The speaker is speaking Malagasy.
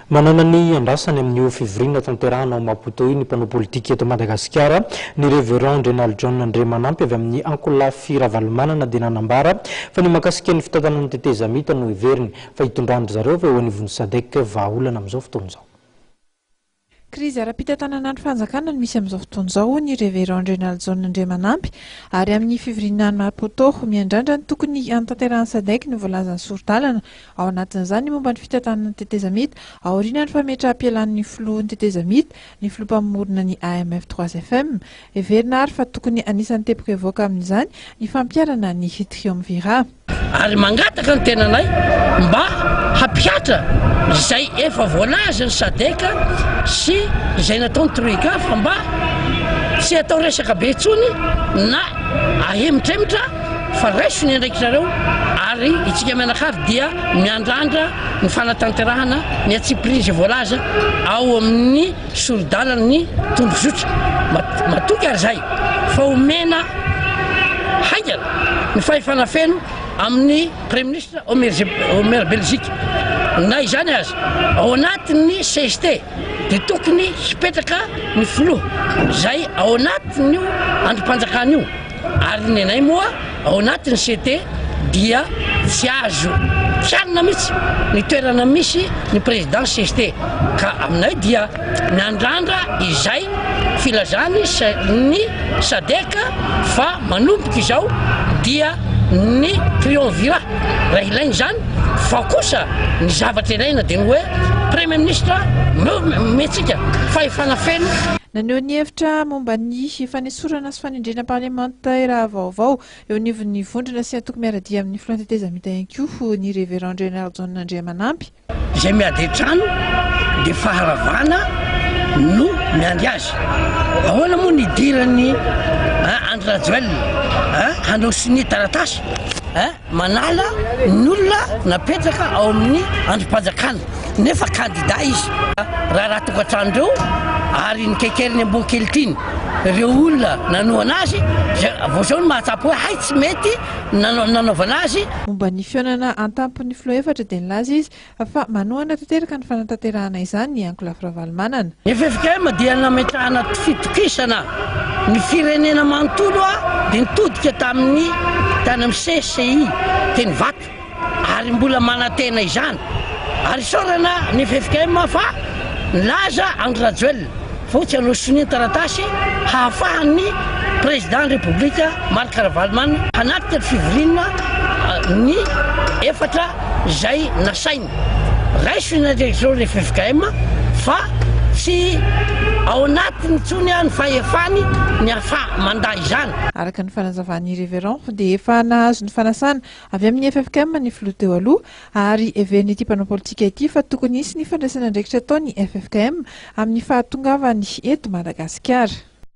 Manana ny andrasany amin'io fivoriana tanterahana ao Maputo io ny mpanao politika eto Madagasikara. Ny Révérend Renald-John Andriamanampy avy amin'ny ankolafy Ravalomanana dia nanambara fa ny mahakasika ny fitantanana ny tetezamita no heveriny fa hitondran-dry zareo avy eo anivon'ny Sadec vahaolana amin'izao fotoana izao. Krizy ara-pitantanana ny fanjakana no misy amin'izao fotoana izao, hoy ny Révérend Renald-John Andriamanampy, ary amin'ny fivoriana any Maputo, miandrandra ny tokony hanatanterahan'ny Sadec ny voalazan'ny sori-dalana. Ao anatin'izany ny momba ny fitantanana ny tetezamita, aorian'ny fametraham-pialan'ny filohan'ny tetezamita, ny filoha mpamorona ny AMF 3 FM. Heverina àry fa tokony anisan'ny teboka hivoaka amin'izany ny fampiharana ny triumvirat. Ary mangataka ny tenanay mba hampihatra izay efa voalazan'ny Sadec sy izay nataon'ny Troika fa mba tsy atao resaka be intsony na ahemotremitra fa raiso ny andraikitrareo ary itsika mianakavy dia miandrandra ny fanatanterahana ny antsipiriany izay voalaza ao amin'ny sori-dalan'ny tondrozotra. Matoky ary izahay fa omena haingana ny fahefana feno amin'ny Praiminisitra Omer Beriziky. Na izany aza, ao anatin'ny cst dia tokony hipetraka ny filoha izay ao anatin'io andrim-panjakana io. Ary ny anay moa ao anatin'ny CT dia tsy azo kianina mihitsy ny toerana misy ny président CST ka aminay dia miandrandra izay filazany ny Sadec fa manomboka izao dia ny triumvirat raha ilaina izany fa kosa ny zavatra ilaina dia ny hoe premier ministre omentsika fahefana feno. Naneho ny hevitra momba ny fanesorana sy fanendrena parlemantera vaovao eo anivon'ny vondrona sy antoko miara-dia amin'ny filohan'ny tetezamita ihany koa ny Révérend Renardson Andriamanampy. Izay miady an-trano dia faharavana no miandry azy. Ahoana moa ny hidiran'i Andry Rajoelina hanao sonia taratasy manala ny olona napetraka ao amin'ny andrim-panjakana nefa kandida izy. Raharaha tokantrano ireo ary nikaikeriny ambony kelitiny ireo olona nanohana azy vao izao no mahatsapa hoe hay tsy mety nanaovana azy. Momba ny fihaonana an-tampon'ny filoha efatra dia nilaza izy fa manohana tanteraka ny fanatanterahana izany ny ankolafy Ravalomanana. Ny ffkm dia nametrahana fitokisana ny firenena manontolo dia nitodika tamin'ny tany amin'ny CCI teny Ivato ary mbola manantena izany ary isaorana ny ffkm fa nilaza Andry Rajoelina fa ho tsy hanao sonia ny taratasy hahafahan'ny Président ny Repoblika Marc Ravalomanana hanatrika ny fivoriana ny efatra izay nasainy. Raiso ny andraikitrao ry ffkm fa tsy ao anatiny intsony ny fahefany ny ahafaha mandà izany. Araka ny fanazavan'ny Révérend dia efa nahazo ny fanasana avy amin'ny ffkm ny filoha teo aloha ary heverin'ity mpanao politika ity fa tokony hisy ny fandraisana andraikitra ataon'ny ffkm amin'ny fahatongavany eto Madagasikara.